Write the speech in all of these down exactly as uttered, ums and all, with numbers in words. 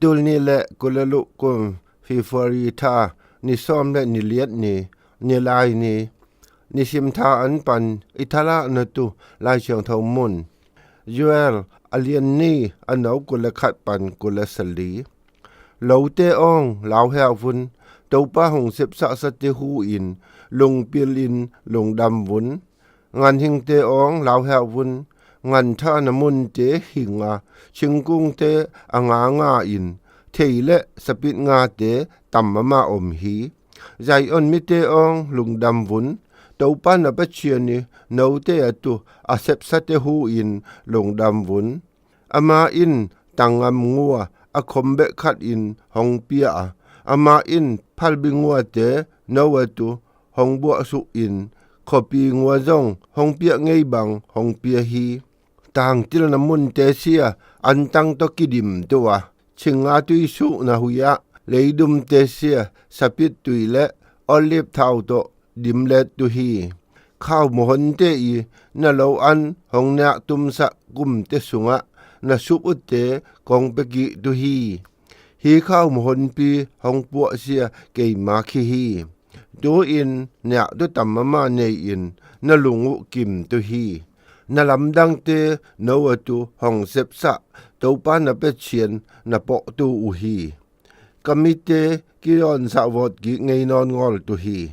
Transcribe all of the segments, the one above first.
Tul ni le kul le luh kum February tha ni sawm le ni liat ni, ni lai ni, nisim tha an pan i thalahna tu Lai Siangtho mun. Joel a lian ni a no kul le khat pan kul le sali. Lote awng lauheuh vun, Topa hong sepsahsate hu in, lungpil in lungdam vun. Nganhingte awng lauheuh vun, nganthahna munte hing a, thingkungte a nganga in, thei le sapit ngate tam mama om hi. Zion mite awng lungdam vun, Topa na Pathian i note a tu a sepsate hu in lungdam vun. Amah in tangnam ngua a khom beh khat in hong pia a, amah in phalbi nguate no a tu hong buahsuh in, khuapi ngua zong hong piah ngei bang hong pia hi. Tangtilna munte sia antang tawh kidim tu a, thinga tuisuhna hui ah leidumte sia sapit tui le olive thau tawh dimlet tu hi. Khau mawhonte i na lo an hong niah tumsah kumte sungah na sup utte kong pekih tu hi. Hi khau mawhonpi hong puahsia keima khi hi. Tu-in niah tu tam mama nei in na lung uh kim tu hi. Na lamdangte no a tu hong sepsah Topa na Pathian na pawh tu uh hi. Ka mitte kidawn sahvawt kik ngei nawn ngawl tu hi.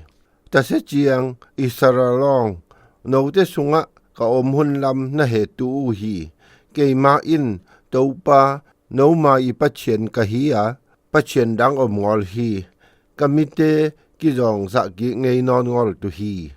Tasia ciang Israel awng, note sungah ka om hun lam na he tu uh hi. Keimah in Topa noma i Pathian ka hi a, Pathian dang om ngawl hi. Ka mitte kizawng zah kik ngei nawn ngawl tu hi.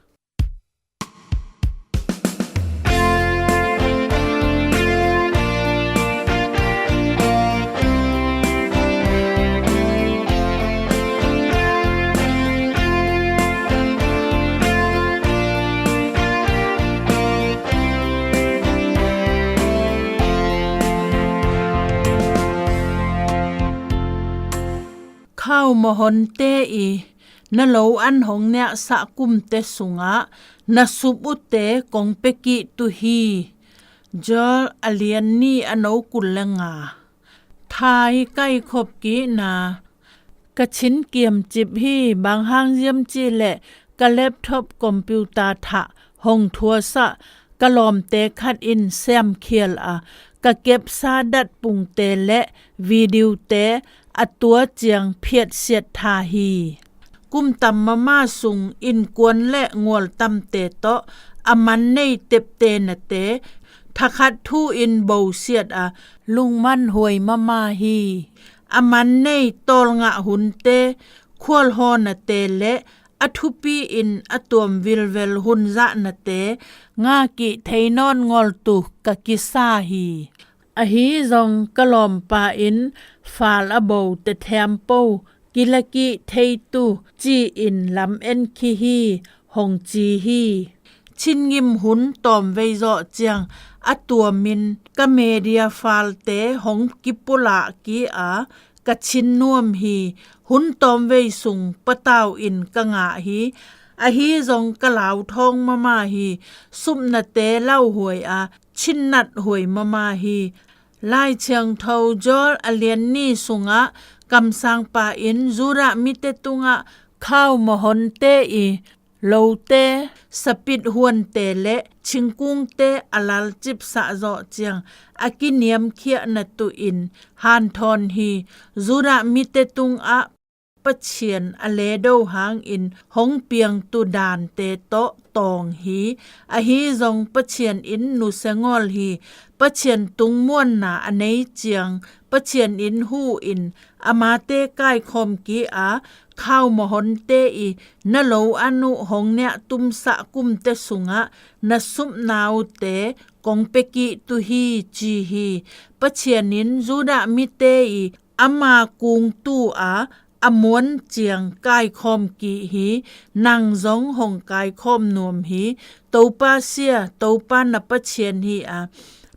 Khau mawhonte i na lo an hong niahsah kumte sungah na sup utte kong pekih tu hi. Joel a lian ni a no kul le nga. Thai kaikhop kihna. Ka chin kiamcip hi, bang hang ziam cih leh ka laptop computer thah hong thuasah ka lawmte khat in siamkhial a, ka kepsa datpungte le videote a tua ciang phiatsiat tha hi. Kum tam mama sung innkuan le ngualtamte tawh a man nei tepte nate thakhat thu in bosiat a, lungman huai mama hi. A man nei tawlngah hunte, khualhawnate le a thupi in a tuam vilvel hun zahnate ngakih thei nawn ngawl tu ka kisa hi. Ahi zong ka lawmpa in fal a bo tethiampo kilakih thei tu ci-in lam en khi hi, hong ci hi. Chin ngim hun tawmvei zawh ciang a tuamin ka media falte hong kipulak ki a, ka chin nuam hi. Hun tawmvei sung patau in ka ngah hi. Ahi zong ka lauthawng mama hi. Supnate lauhuai a, chinnat huai mama hi. Lai Thiangtho Joel a lian ni sungah kamsangpa in Judah mite tungah khau mawhonte i lote, sapit huante le thingkungte a lalcipsah zawh ciang a kiniamkhiahna tu in hanthawn hi. Judah mite tungah Pathian a ledo hangin hong piangtu dante tawh tawng hi. Ahi zong Pathian in nusia ngawl hi. Pathian tungmuanna a nei ciang Pathian in hu in amate kaikhawm ki a, khau mawhonte i na lo an uh hong niah tumsah kumte sungah na supna uhte kong pekih tu hi ci hi. Pathian in Judah mite i ama kungtu a a muan ciang kaikhawm ki hi. Nang zong hong kaikhawm nuam hi. Topa sia, Topa na Pathian hi a,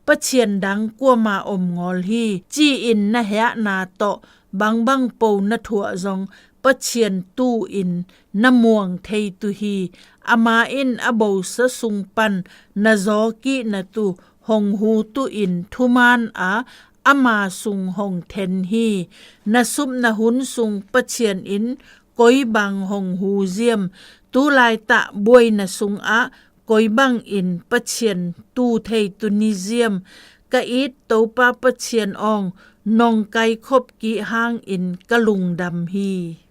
Pathian dang kuama om ngawl hi ci-in na hiahna tawh bangbang po na thuah zong Pathian tu in na muang thei tu hi. Ama in a bosa sung pan na zaw kihna tu hong hu tu in thuman a, ama sung hong then hi. Na supna hun sung Pathian in koi bang hong hu ziam? Tu laitak buaina sungah koi bangin Pathian tu thei tuni ziam? Ka it Topa Pathian aw, nong kaikhop kik hangin ka lungdam hi.